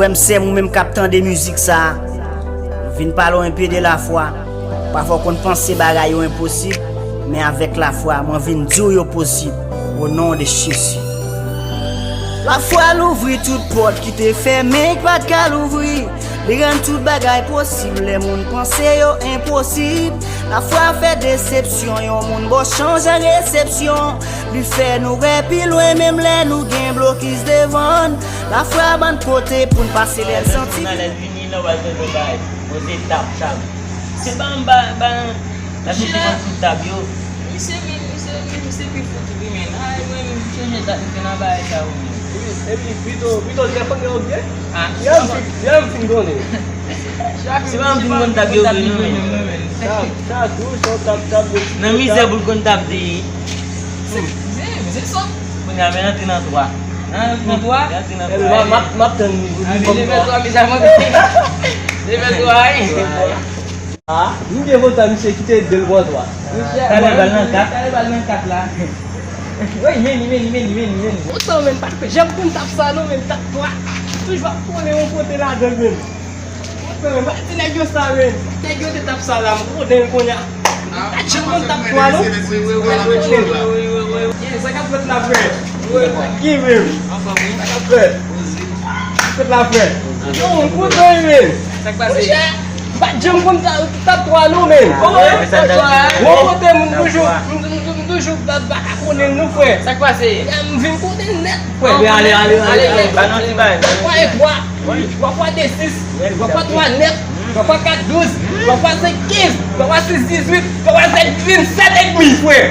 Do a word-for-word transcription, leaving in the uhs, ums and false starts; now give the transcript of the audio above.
Frè m, sè m, ou menm k ap tande mizik sa a, vin pale w enpe de lafwa. Pafwa w konn panse bagay yo enposib, men avèk lafwa, mwen vin di w yo posib, o non de Jezi. Lafwa louvri tout pòt ki te fèmen, ki pa t ka louvri. Li rann tout bagay posib lè moun panse yo enposib. Lafwa fè desepsyon, yon moun ba w chanj an resepsyon. Li fè nou wè pi lwen menm lè nou gen blokis devan n. Lafwa ban n kote pou n pase lè n santi. Jounalès vini la, w al fè yon bagay. Poze tab, tab. Se pa anba, ba, la mete kont sou tab yo. Misye vin, misye vin, misye pi fou tou, wi, men. Ay, mwen, m chanje dat, m te nan bagay sa yo, men. Epi, epi, pito, pito, telefòn yo byen? Ah, y a m fin, y a m fin konnen. Se pa m fin konn tab yo vre, non, men. Tab, sa tou, se yon tab, tab de. Nan mizè pou l konn tab de. Se, se, se sòt. Kounye a, men antre nan twa. Nan, nan twa? Antre nan twa. M ap, m ap tann li pou li konn twa. Nivè twa, mizè mwen. Nivè twa, wi. Ah, m gen kontan misye kite de l pran twa. Talè bal nan kat. Talè bal nan kat la. Wi, men li, men li, men li, men li, men li. Otan, men, pa t janm konn tap sa, non, men tap twa. Toujou ap konnen yon kote ladan l, men. Otan, men, pa di nèg yo sa, men. Nèg yo te tap sa la, m konnen l kounye a. Pa t janm konn tap twa, non. Wi, wi, wi. Sa k ap fèt la, frè? Ki menm? Sa k ap fèt? Fèt la, frè. Yo, m kontan, wi, men. Sa k pase? Monchè, m pa t janm konn ta-, tap twa, non, men. Ou konnen? Bon kote, m toujou, m, m, m toujou pa, pa ka konnen, non, frè. Sa k pase? M vin konnen nèt, frè. Ale, ale, ale, ale. Ba nou ti bagay. Twa e twa. Twa fwa de sis. Twa fwa twa nèf. Twa fwa kat douz. Twa fwa senk kenz. Twa fwa sis dizuit. Twa fwa sèt vennsèt edmi, frè.